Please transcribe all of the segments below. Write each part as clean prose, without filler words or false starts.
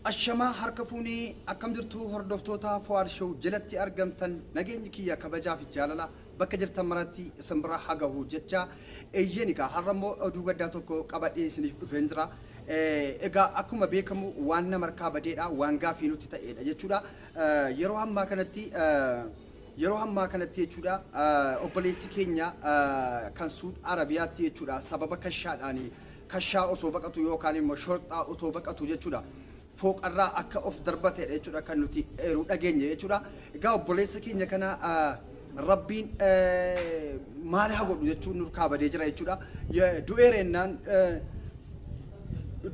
Ashamaa harka fuunee, akkam jirtu hordoftoota Fuwaad Show jalatti argamtan? Nageenyi kiyya kabajaa fi jaalala bakka jirtan maratti isin bira haa gahu jecha. Eeyyeen, egaa har'a immoo oduu gaddaa tokko qabadhee isiniif dhufeen jira. Egaa akkuma beekamu waan nama harkaa badeedha, waan gaafii nutti ta'edha jechuudha. Yeroo ammaa kanatti jechuudha, obboleessi keenya kan Suud Arabiyaatti jechuudha, sababa kashaadhaan kashaa osoo baqatu yookaan immoo shorxaa otoo baqatu jechuudha, fooqarraa akka of darbateedha jechuudha kan nuti eeruu dhageenye jechuudha. Egaa obboleessa keenya kana Rabbiin maal haa godhu jechuun nurkaa badee jira jechuudha. Du'eera jennaan,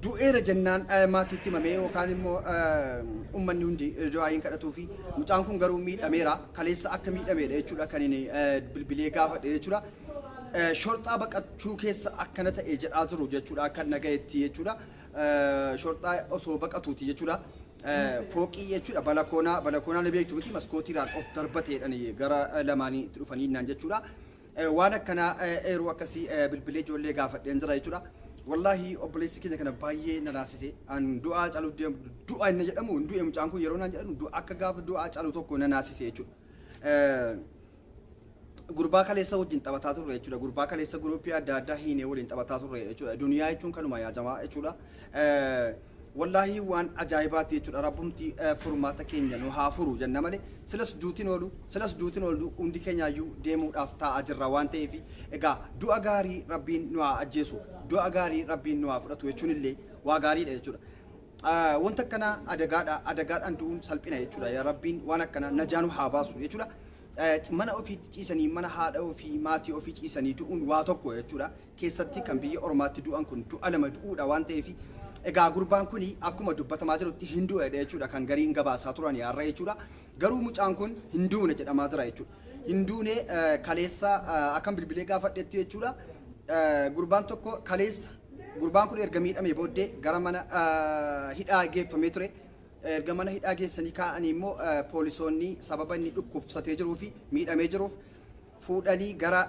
du'eera jennaan maatiitti himamee yookaan immoo uummanni hundi du'aayin kadhatuu fi mucaan kun garuu miidhameera. Kaleessa akka miidhameedha jechuudha kan inni bilbilee gaafadhe jechuudha. Shorxaa baqachuu keessa akkana ta'e jedhaa jiru jechuudha kan nagayetti jechuudha. Shorxaa osoo baqatuuti jechuudha. Fooqii jechuudha, balakoonaa, balakoonaa ni beektu miti, maskootiidhaan of darbateedhaan gara lamaanii itti dhufanii naan jechuudha. Waan akkanaa eeruu akkasii bilbilee ijoollee gaafadheen jira jechuudha. Wallaahi obboleessi keenya kana baay'ee na naasise. An du'aa calu deemu, du'a inni jedhamu hin du'e mucaan kun yeroo naan jedhamu, du'a akka gaafa du'aa calu tokko na naasise jechuudha. Gurbaa kaleessa wajjin taphataa turre jechuudha. Gurbaa kaleessa guruppii adda addaa hiinee waliin taphataa turre jechuudha. Duniyaa jechuun kanuma yaajamaa jechuudha. Wallaahi waan ajaa'ibaati jechuudha. Rabbumti furmaata keenya nu haa furu jenna malee silas duutiin oolu, silas duutiin oolu, hundi keenyaayyuu deemuudhaaf taa'aa jirra waan ta'eef, egaa du'a gaarii Rabbiin nu haa ajjeesu, du'a gaarii Rabbiin nu haa fudhatu jechuun illee waa gaariidha jechuudha. Wanta akkanaa adagaadha, adagaadhaan du'uun salphina jechuudha. Yaa Rabbiin waan akkanaa najaa nu haa baasu jechuudha. Mana ofiitti ciisanii, mana haadha ofii, maatii ofii ciisanii du'uun waa tokko jechuudha. Keessatti kan biyya ormaatti du'an kun du'a lama du'uudha waan ta'eef, egaa gurbaan kun akkuma dubbatamaa jirutti hin du'edha jechuudha kan gariin gabaasaa turan har'a jechuudha. Garuu mucaan kun hin duune jedhamaa jira jechuudha. Hin duune, kaleessa akkam bilbilee gaafadhetti jechuudha. Gurbaan tokko kaleessa gurbaan kun erga miidhamee booddee gara mana hidhaa geeffamee ture. Erga mana hidhaa geessanii kaa'anii immoo poolisoonni sababa inni dhukkubsatee jiruu fi miidhamee jiruuf fuudhanii gara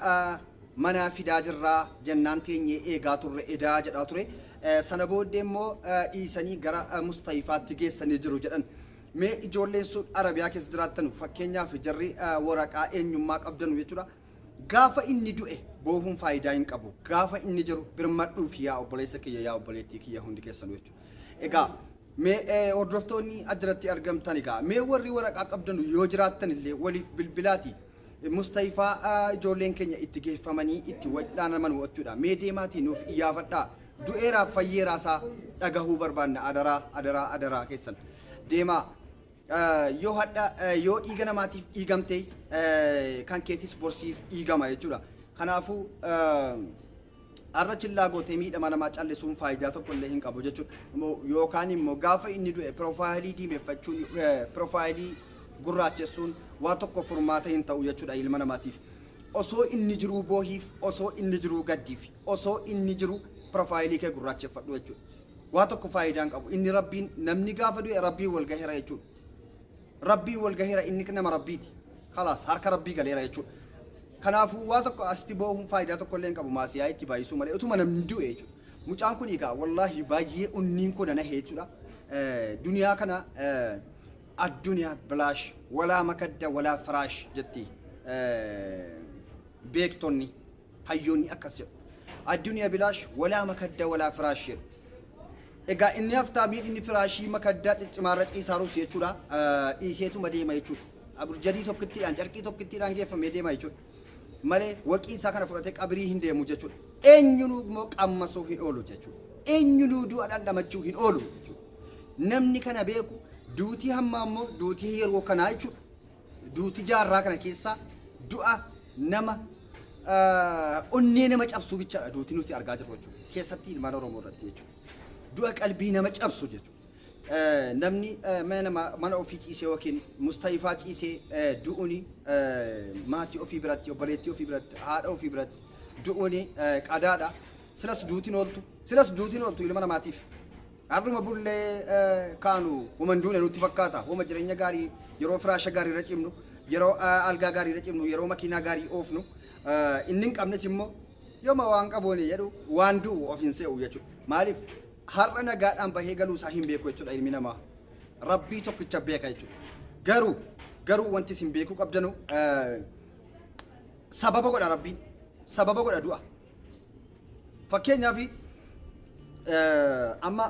mana fidaa jirraa jennaan teenyee eegaa turre edaa jedhaa ture. Sana booddee immoo dhiisanii gara Mustayifaatti geessanii jiru jedhan. Mee ijoolleen Suud Arabiyaa keessa jiraattan, fakkeenyaaf jarri waraqaa eenyummaa qabdanu jechuudha. Gaafa inni du'e boohuun faayidaa hin qabu. Gaafa inni jiru birmadhuuf, yaa obboleessa kiyya, yaa obboleettii kiyya, hundi keessanuu jechuudha. Egaa mee hordoftoonni addanatti argamtan, egaa mee warri waraqaa qabdanu yoo jiraattan illee waliif bilbilaati. Mustayifaa ijoolleen keenya itti geeffamanii itti wal'aanaman jechuudha. Mee deemaatii nuuf iyyaafadhaa. Du'eeraaf fayyeeraasaa dhagahuu barbaanna, adaraa, adaraa, adaraa keessan. Deemaa. Yoo hadha yoo dhiiga namaatiif dhiigamte, kan keetis borsiif dhiigama jechuudha. Kanaafuu har'a chillaa gootee miidhama namaa callisuun faayidaa tokko illee hin qabu jechuudha. Yookaan immoo gaafa inni du'e piroofaayilii diimeffachuun, piroofaayilii gurraachessuun waa tokko furmaata hin ta'u jechuudha ilma namaatiif. Osoo inni jiruu boohiif, osoo inni jiruu gaddiif, osoo inni jiru piroofaayilii kee gurraacheffadhu jechuudha. Waa tokko faayidaa hin qabu. Inni Rabbiin, namni gaafa du'e Rabbiin wal gaheera jechuudha. Rabbiin wal gaheera, inni nama Rabbiiti. Kalaas, harka Rabbii galeera jechuudha. Kanaafuu waa tokko asitti boohuun faayidaa tokko illee hin qabu, maasiyaa itti baay'isuu malee utuma namni du'e jechuudha. Mucaan kun egaa wallaahi baay'ee onniin kun na jechuudha. Duniyaa kana "الدنيا بلاش ولا مخدة ولا فراش" jetti beektonni, hayyoonni akkas jedhu. "الدنيا بلاش ولا مخدة ولا فراش" jedhu. Egaa inni haftaamiin inni firaashii makaddaa ciccimaarra ciisaaruus jechuudha. Dhiiseetuma deema jechuudha. Aburjadii tokkittiidhaan, carqii tokkittiidhaan geeffamee deema jechuudha. Malee warqii isaa kana fudhatee qabirii hin deemu jechuudha. Eenyunuu immoo qammasuu hin oolu jechuudha. Eenyunuu du'a dhandhamachuu hin oolu jechuudha. Namni kana beeku duutii hammaa immoo duutii yeroo kanaa jechuudha. Duutii jaarraa kana keessaa du'a nama onnee nama cabsuu bichaadha duutii nuti argaa jirru jechuudha. Keessatti ilmaan Oromoo irratti jechuudha. Du'a qalbii nama cabsu jechuudha. Namni mana nama mana ofii ciisee yookiin mustayifaa ciisee du'uuni, maatii ofii biratti, obboleettii ofii biratti, haadha ofii biratti du'uuni qadaadha. Silas duutiin ooltu, silas duutiin ooltu ilma namaatiif. Har'uma bullee kaanu homa duune nutti fakkaata. Homa jireenya gaarii yeroo firaasha gaarii irra cimnu, yeroo algaa gaarii irra cimnu, yeroo makiinaa gaarii oofnu, inni hin qabnes immoo yooma waan qabuun jedhu waan du'u of hin se'u jechuudha. Maaliif? Har'a nagaadhaan bahee galuu isaa hin beeku jechuudha ilmi namaa. Rabbii tokkicha beeka jechuudha. Garuu wanti isin beekuu qabdanu sababa godha Rabbiin. Sababa godha du'a. Fakkeenyaaf amma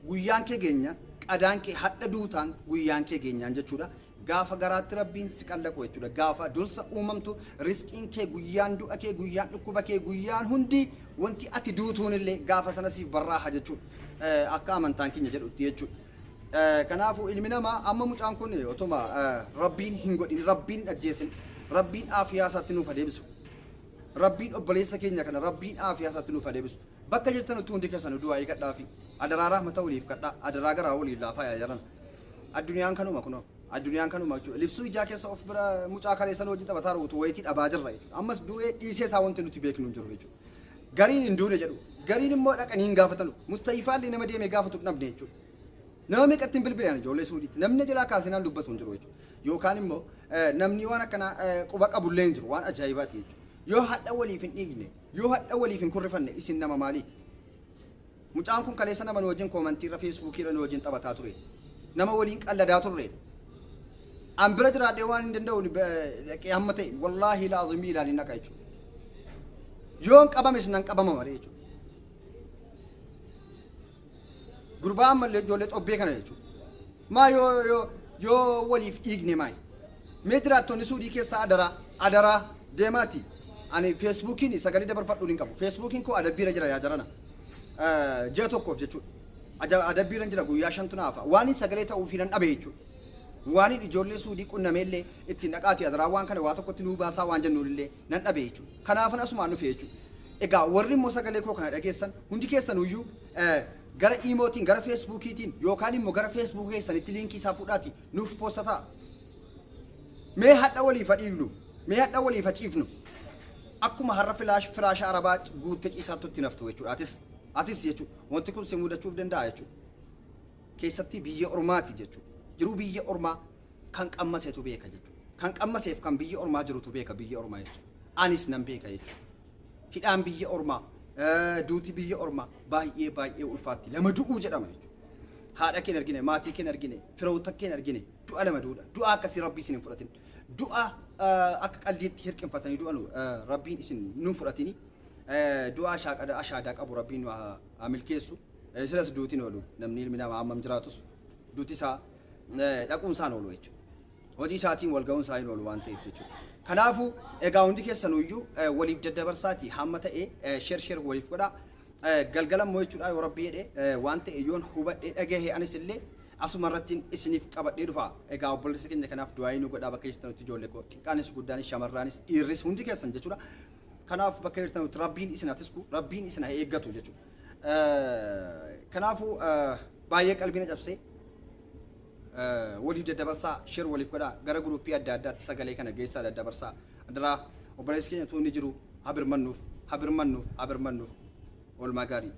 guyyaan kee geenyaan qadaan kee hadha duutaan guyyaan kee geenyaan jechuudha. Gaafa garaatti Rabbiin si qallaqu jechuudha. Gaafa dursa uumamtu risqiin kee guyyaan du'a kee guyyaan dhukkuba kee guyyaan hundi wanti ati duutuun illee gaafa sana siif barraaha jechuudha. Akka amantaan keenya jedhutti jechuudha. Kanaafuu ilmi namaa amma mucaan kun otuma Rabbiin hin godhin Rabbiin hin ajjeesin Rabbiin aafiyaa isaatti nuuf adeemsu. Rabbiin obboleessa keenya kana Rabbiin aafiyaa isaatti nuuf adeemsu. Bakka jirtanutti hundi keessan du'aa'ii kadhaafi. Adaraa rahmata waliif kadhaa. Adaraa garaa waliif laafaa yaa jaran. Addunyaan kanuma kunoo. Addunyaan kanuma jechuudha. Libsuu ijaa keessa of bira mucaa kaleessan wajjin taphataa ruutu wayitii dhabaa jirra jechuudha. Ammas du'ee dhiisee isaa wanti nuti beeknu hin jiru jechuudha. Gariin hin duune jedhu. Gariin immoo dhaqanii hin gaafatanu. Mustayifaallee nama deemee gaafatu hin dhabne jechuudha. Nama meeqatti hin bilbilan ijoollee Suudiitti. Namni jalaa kaasinaan dubbatu hin jiru jechuudha. Yookaan immoo namni waan akkanaa quba qabullee hin jiru. Waan ajaa'ibaati jechuudha. Yoo hadha waliif hin dhiigne, yoo hadha waliif hin kurrifanne isin nama maaliiti? Mucaan kun kaleessa nama nu wajjin koomantii irra feesbuukii irra nu wajjin taphataa ture. Nama waliin qalladaa turre. An bira jiraadhee waan hin danda'u dhaqee hamma ta'e wallaahi laazimii ilaalin dhaqa jechuudha. Yoon qabames nan qabama malee jechuudha. Gurbaa ammallee ijoollee xobbee kana jechuudha. Maa yoo waliif dhiigne maay? Mee jiraattonni Suudii keessaa adaraa adaraa deemaati. Ani feesbuukiin sagalee dabarfadhuun hin qabu. Feesbuukiin koo adabbiira jira yaa jarana. Ji'a tokkoof jechuudha. Adabbiira jira guyyaa shantu naafa. Waan hin sagalee ta'uufii nan dhabe jechuudha. Waan hin ijoollee Suudii qunnameellee ittiin dhaqaati adaraa waan kana waa tokkotti nuu baasaa waan jennuun illee nan dhabe jechuudha. Kanaafan asumaan dhufe jechuudha. Egaa warri immoo sagalee koo kana dhageessan hundi keessanuyyuu gara iimootiin gara feesbuukiitiin yookaan immoo gara feesbuukii keessanitti liinkii isaa fuudhaati nuuf poostataa. Mee hadha waliif haa dhiignu. Mee hadha waliif haa ciifnu. Akkuma har'a filaash firaasha arabaa guutte ciisaattu itti naftu jechuudha. Atis jechuudha. Wanti kun si mudachuuf danda'a jechuudha. Keessatti biyya ormaati jechuudha. Jiruu biyya ormaa kan qammasetu beeka jechuudha. Kan qammaseef kan biyya ormaa jirutu beeka biyya ormaa jechuudha. Anis nan beeka jechuudha. Hidhaan biyya ormaa, duuti biyya ormaa baay'ee baay'ee ulfaatti. Lama du'uu jedhama jechuudha. Haadha kee hin argine, maatii kee hin argine, firoota kee hin argine, du'a lama du'uudha. Du'a akkasii Rabbii isin hin fudhatin. Du'a akka qaldiitti hirqinfatanii du'anu Rabbiin isin nun fudhatini. Du'a ashaadaa qabu Rabbiin nu haa milkeessu. Silas duuti hin oolu. Namni ilmi namaa hammam jiraatus duuti isaa dhaquun isaa hin oolu jechuudha. Hojii isaatiin wal ga'uun isaa hin oolu waan ta'eef jechuudha. Kanaafuu egaa hundi keessanuyyuu waliif daddabarsaati hamma ta'e share share waliif godhaa. Galgala immoo jechuudha yoo Rabbi jedhe waan ta'e yoon hubadhee dhagahe anis illee asuma irratti isiniif qabadhee dhufa. Egaa obboleessa keenya kanaaf du'aayii nu godhaa bakka jirtanutti ijoollee koo xiqqaanis guddaanis shamarraanis dhiirris hundi keessan jechuudha. Kanaaf bakka jirtanutti Rabbiin isin haa tisku, Rabbiin isin haa eeggatu jechuudha. Kanaafuu baay'ee qalbii na cabsee waliif daddabarsaa share waliif godhaa gara guruppii adda addaatti sagalee kana geessaa daddabarsaa adaraa obboleessi keenya utuu inni jiru haa birmannuuf haa birmannuuf haa birmannuuf oolmaa gaarii.